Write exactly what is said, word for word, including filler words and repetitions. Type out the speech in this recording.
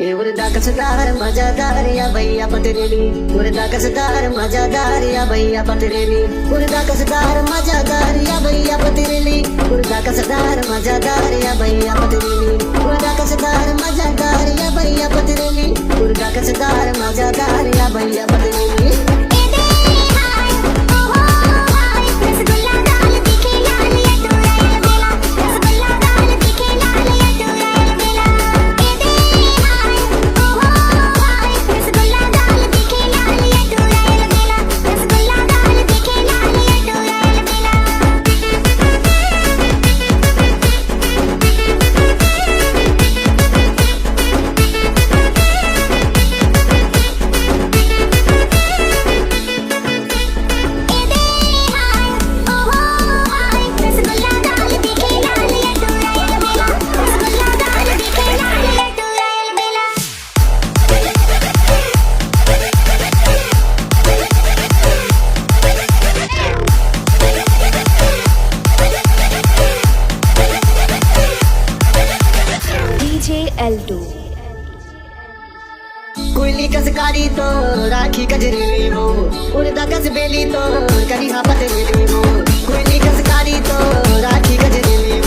ए उर्दा कसदार मजादार या भैया पतरेली, उर्दा कसदार मजादार या भैया पतरेली, उर्दा कसदार मजादार या भैया पतरेली, उर्दा कसदार मजादार या भैया पतरेली, उर्दा कसदार मजादार या भैया पतरेली, उर्दा कसदार मजादार या भैया पतरेली। DJ L two। कोयली कस कारी तो राखी कजरेली वो, उर्दा कस बेली तो करिहा पतरेली वो। कोयली कस कारी तो राखी कजरेली